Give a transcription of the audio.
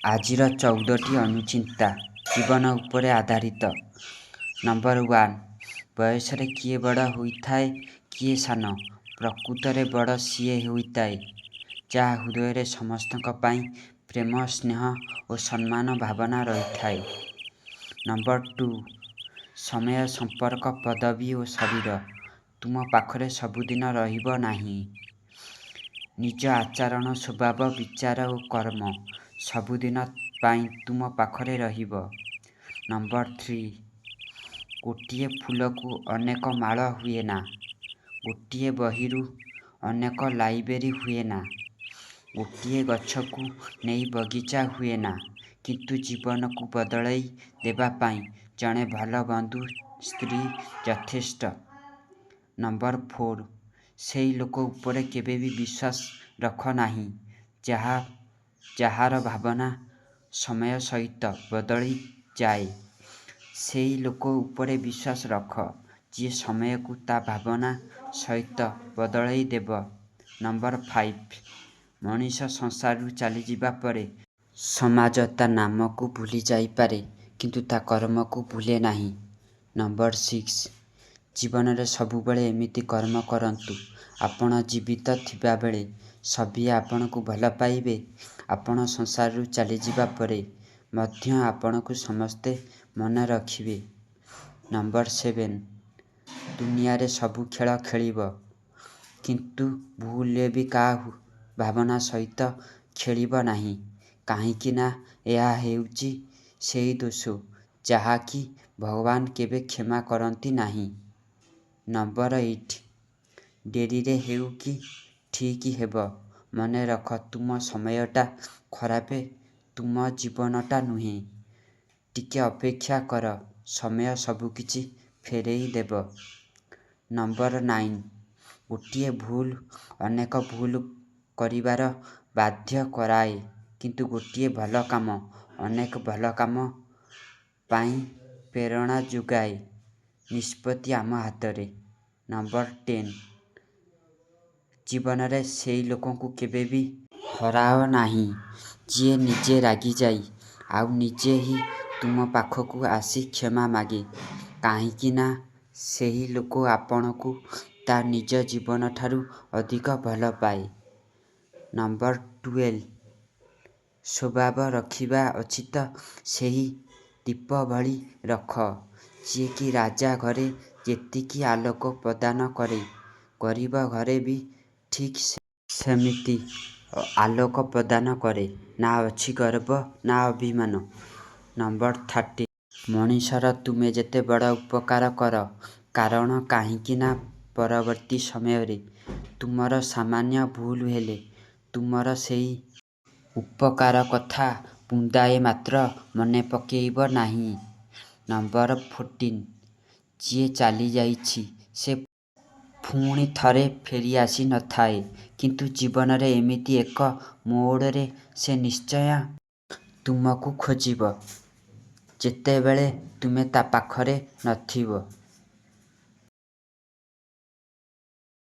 ଆଜିର 14ଟି ଅନୁଚିନ୍ତା ଜୀବନ ଉପରେ ଆଧାରିତ। ନମ୍ବର 1, ବୟସରେ କିଏ ବଡ଼ ହୋଇଥାଏ କିଏ ସାନ, ପ୍ରକୃତରେ ବଡ଼ ସିଏ ହୋଇଥାଏ ଯାହା ହୃଦୟରେ ସମସ୍ତଙ୍କ ପାଇଁ ପ୍ରେମ, ସ୍ନେହ ଓ ସମ୍ମାନ ଭାବନା ରହିଥାଏ। ନମ୍ବର 2, ସମୟ, ସମ୍ପର୍କ, ପଦବୀ ଓ ଶରୀର ତୁମ ପାଖରେ ସବୁଦିନ ରହିବ ନାହିଁ। ନିଜ ଆଚରଣ, ସ୍ୱଭାବ, ବିଚାର ଓ କର୍ମ ସବୁଦିନ ପାଇଁ ତୁମ ପାଖରେ ରହିବ। ନମ୍ବର 3, ଗୋଟିଏ ଫୁଲକୁ ଅନେକ ମାଳ ହୁଏନା, ଗୋଟିଏ ବହିରୁ ଅନେକ ଲାଇବ୍ରେରୀ ହୁଏନା, ଗୋଟିଏ ଗଛକୁ ନେଇ ବଗିଚା ହୁଏନା, କିନ୍ତୁ ଜୀବନକୁ ବଦଳେଇ ଦେବା ପାଇଁ ଜଣେ ଭଲ ବନ୍ଧୁ, ସ୍ତ୍ରୀ ଯଥେଷ୍ଟ। ନମ୍ବର 4, ସେହି ଲୋକ ଉପରେ କେବେବି ବିଶ୍ୱାସ ରଖ ନାହିଁ ଯାହାର ଭାବନା ସମୟ ସହିତ ବଦଳିଯାଏ। ସେହି ଲୋକ ଉପରେ ବିଶ୍ୱାସ ରଖ ଯିଏ ସମୟକୁ ତା ଭାବନା ସହିତ ବଦଳେଇ ଦେବ। ନମ୍ବର 5, ମଣିଷ ସଂସାରରୁ ଚାଲିଯିବା ପରେ ସମାଜ ତା ନାମକୁ ଭୁଲି ଯାଇପାରେ, କିନ୍ତୁ ତା କର୍ମକୁ ଭୁଲେ ନାହିଁ। ନମ୍ବର 6, ଜୀବନରେ ସବୁବେଳେ ଏମିତି କର୍ମ କରନ୍ତୁ ଆପଣ ଜୀବିତ ଥିବାବେଳେ ସଭିଏଁ ଆପଣଙ୍କୁ ଭଲ ପାଇବେ, ଆପଣ ସଂସାରରୁ ଚାଲିଯିବା ପରେ ମଧ୍ୟ ଆପଣଙ୍କୁ ସମସ୍ତେ ମନେ ରଖିବେ। ନମ୍ବର 7, ଦୁନିଆରେ ସବୁ ଖେଳ ଖେଳିବ, କିନ୍ତୁ ଭୁଲରେ ବି କାହା ଭାବନା ସହିତ ଖେଳିବ ନାହିଁ, କାହିଁକି ନା ଏହା ହେଉଛି ସେହି ଦୋଷ ଯାହାକି ଭଗବାନ କେବେ କ୍ଷମା କରନ୍ତି ନାହିଁ। ନମ୍ବର 8, ଡେରିରେ ହେଉ କି ଠିକ୍ ହେବ, ମନେ ରଖ ତୁମ ସମୟଟା ଖରାପ, ତୁମ ଜୀବନଟା ନୁହେଁ। ଟିକେ ଅପେକ୍ଷା କର, ସମୟ ସବୁକିଛି ଫେରେଇ ଦେବ। ନମ୍ବର 9, ଗୋଟିଏ ଭୁଲ ଅନେକ ଭୁଲ କରିବାର ବାଧ୍ୟ କରାଏ, କିନ୍ତୁ ଗୋଟିଏ ଭଲ କାମ ଅନେକ ଭଲ କାମ ପାଇଁ ପ୍ରେରଣା ଯୋଗାଏ। ନିଷ୍ପତ୍ତି ଆମ ହାତରେ। ନମ୍ବର 10, ଜୀବନରେ ସେହି ଲୋକଙ୍କୁ କେବେବି ହରାଅ ନାହିଁ ଯିଏ ନିଜେ ରାଗିଯାଏ ଆଉ ନିଜେ ହିଁ ତୁମ ପାଖକୁ ଆସି କ୍ଷମା ମାଗେ, କାହିଁକି ନା ସେହି ଲୋକ ଆପଣଙ୍କୁ ତା ନିଜ ଜୀବନଠାରୁ ଅଧିକ ଭଲ ପାଏ। ନମ୍ବର 12, ସ୍ୱଭାବ ରଖିବା ଅଛି ତ ସେହି ଦୀପ ଭଳି ରଖ ଯିଏକି ରାଜା ଘରେ ଯେତିକି ଆଲୋକ ପ୍ରଦାନ କରେ, ଗରିବ ଘରେ ବି ଠିକ୍ ସେମିତି ଆଲୋକ ପ୍ରଦାନ କରେ, ନା ଅଛି ଗର୍ବ ନା ଅଭିମାନ। ନମ୍ବର 13, ମଣିଷର ତୁମେ ଯେତେ ବଡ଼ ଉପକାର କର, କାରଣ କାହିଁକି ନା ପରବର୍ତ୍ତୀ ସମୟରେ ତୁମର ସାମାନ୍ୟ ଭୁଲ ହେଲେ ତୁମର ସେହି ଉପକାର କଥା ବୁନ୍ଦାଏ ମାତ୍ର ମନେ ପକେଇବ ନାହିଁ। ନମ୍ବର 14, ଯିଏ ଚାଲିଯାଇଛି ସେ ପୁଣି ଥରେ ଫେରିଆସି ନଥାଏ, କିନ୍ତୁ ଜୀବନରେ ଏମିତି ଏକ ମୋଡ଼ରେ ସେ ନିଶ୍ଚୟ ତୁମକୁ ଖୋଜିବ ଯେତେବେଳେ ତୁମେ ତା ପାଖରେ ନଥିବ।